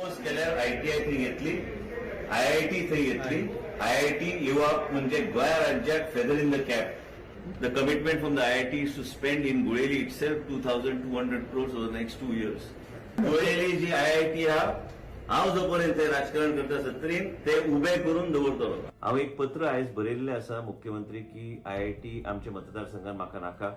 Impose केल्यार ITI थंय घेतली, आयआयटी थंय घेतली. आयआयटी येवप म्हणजे गोंया राज्याक feather in the cap. The commitment from the IIT is to spend in Guleli itself 2,200 crores over next 2 years. Guleli ji IIT हा हांव जो पर्यंत ते राजकारण करता सत्तरीन ते उबे करून दवरतलो. हांव एक पत्र आयज बरयल्लें आसा मुख्यमंत्री की आयआयटी आमच्या मतदारसंघात म्हाका नाका.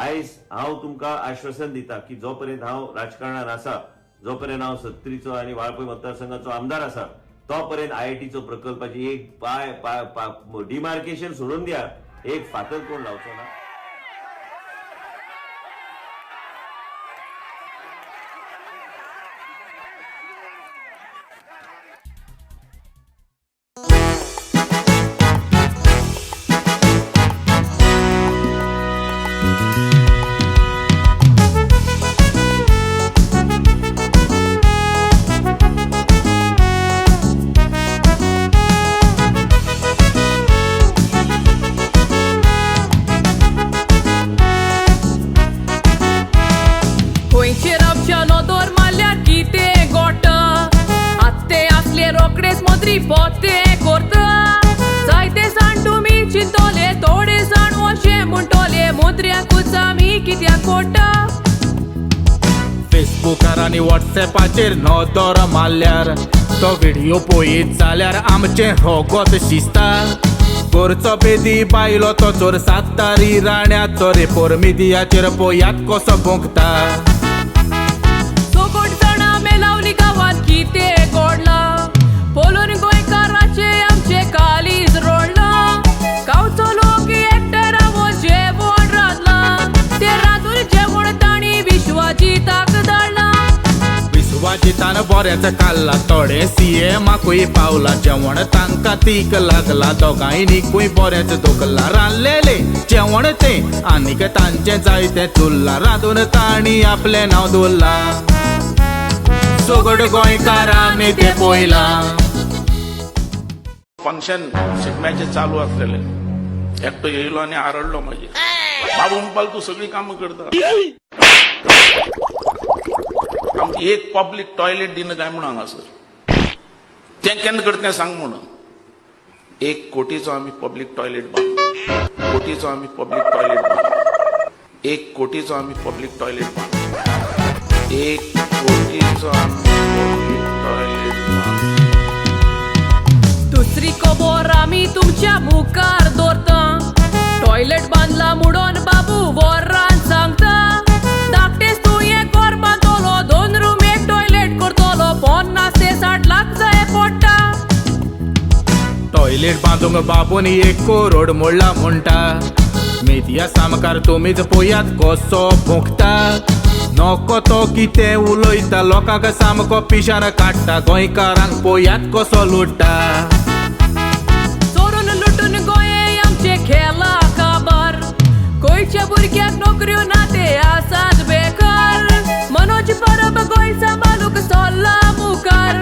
आयज हांव तुमकां आश्वासन दिता की जो पर्यंत हांव राजकारणान आसा, जो पर्यंत हांव सत्तरीचो आनी वाळपय मतदारसंघाचो आमदार आसा, तो पर्यंत आयआयटीचो प्रकल्पाची एक पाय डिमार्केशन सोडून द्या, एक फातर कोण लावचो ना. फेसबुकार आनी वॉट्सॅपाचेर नदर मारल्यार तो व्हिडियो पळयत जाल्यार आमचें रगत शिजता. गोरचो बेदी बायलो तो चोर सातारी राण्याचो रे पोर मिडियाचेर पळयात कसो भोंकता. सोगोट जाणां मेलावली गांवांत कितें घडलां पोलोन गोंयकाराचें आमचें काळीज रडलां. गांवचो लोक एकठांय रावन जेवण रांदलां, तें रांदून जेवण तांणी विश्वाजिताक धाडलां. विश्वाजितान बरेंच काडलां, थोडे सीएमाकूय पावला. जेवण तांकां तीक लागला, दोगांयनीकूय बरेंच दुखलां. रांदलेलें जेवण तें आनीक तांचें जायतें चुल्लां, रांदून तांणी आपलें नांव दवरलां. सगळ गोंयकारांनी तें पळयलां. फंक्शन शिगम्याचें चालू आसलेलें, एकटो येयलो आनी आरडलो मागीर, बाबू म्हणपाक तूं सगळीं कामां करता, आमकां एक पब्लीक टॉयलेट दिना काय म्हणून हांगासर, तें केन्ना करता तें सांग म्हणून. 1 कोटीचो आमी पब्लीक टॉयलेट बांदलो, कोटीचो आमी पब्लीक टॉयलेट बांदलो, 1 कोटीचो आमी पब्लीक टॉयलेट बांदलो, 1 कोटीचो आमी पब्लीक टॉयलेट बांदलो. दुसरी खबर आमी तुमच्या मुखार दवरता, टॉयलेट बांदला म्हणून बाबू वरान सांगता. धाकटेच तूं एक घर बांदतलो, 2 रूम एक टॉयलेट करतलो, 50 ते 60 लाख जाय पडटा. टॉयलेट बांदूंक बाबून 1 करोड मोडला म्हणटा, मिडिया सामकार तुमीच पळयात कसो भोंकता. नको तो कितें उलयता, लोकांक सामको पिशान काडटा, गोंयकारांक पळयात कसो लुट्टा. चोरून लुटून गोंय आमचें खेला काबार, गोंयच्या भुरग्यांक नोकऱ्यो ना ते आसात बेकार. मनोज परब गोंय सांबाळूंक सरला मुखार,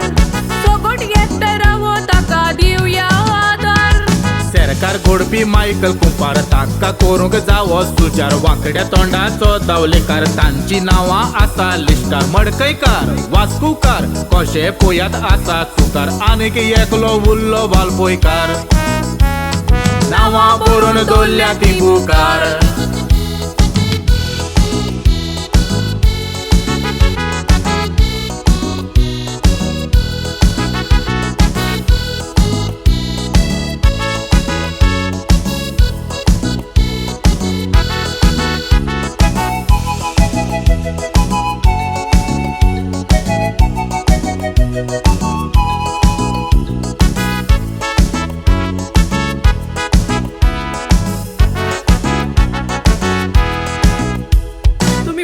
सगट एकठांय रावन ताका दिवया आदार. सरकार घोडपी मायकल कुंपार ताका करूंक जावो सुचार, वांकड्या तोंडाचो दावलेकार तांची नांवां आसा लिस्टार. मडकयकार वास्कोकार कशे पळयात आसा चुकार, आनीक एकलो उरलो वाळपयकार, नांवां बरोवन दवरल्या ती बुकार.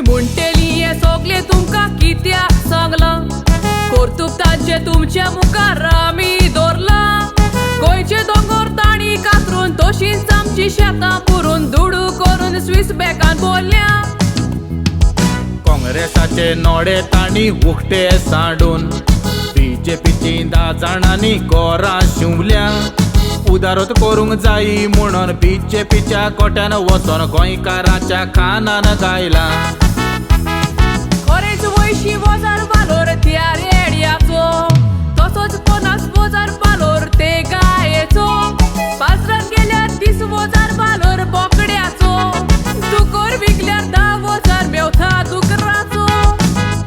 म्हणटेली हें सगळें तुमकां कित्याक सांगलां, कर्तुब तांचें तुमच्या मुखार आमी दवरलां. गोंयचे दोंगर तांणी कातरून तशींच आमची शेतां पुरून दुडू करून स्वीस बँकान भरल्या. काँग्रेसाचे नोडे तांणी उक्ते सांडून, बीजेपीची 10 जाणांनी घरां शिंवल्या. उदारत करूंक जायी म्हणून बीजेपीच्या कोट्यान वचोन गोंयकाराच्या कानान गायला. खरेंच वयशी वजार वालोर त्या रेड्याचो, ते गायेचो, बाजारात गेल्यार 30,000 बालोर बोकड्याचो, दुकोर विकल्यार 10,000 मेवता दुकराचो.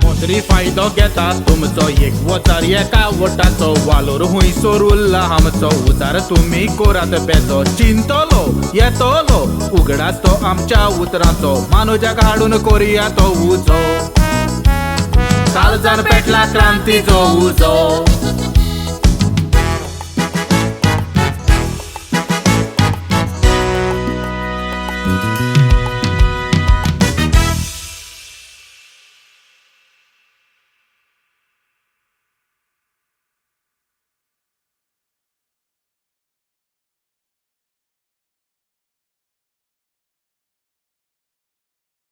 मंत्री फायदो घेता तुमचो, एक वचार एका वटाचो, वालोर हुंयसोर उरला आमचो, उजार तुमी कोरात बेजो. चिंतलो येतलो उगडास तो आमच्या उतरांचो, मानोजाक हाडून कोरया तो उजो, काळजान पेटला क्रांतीचो उजो.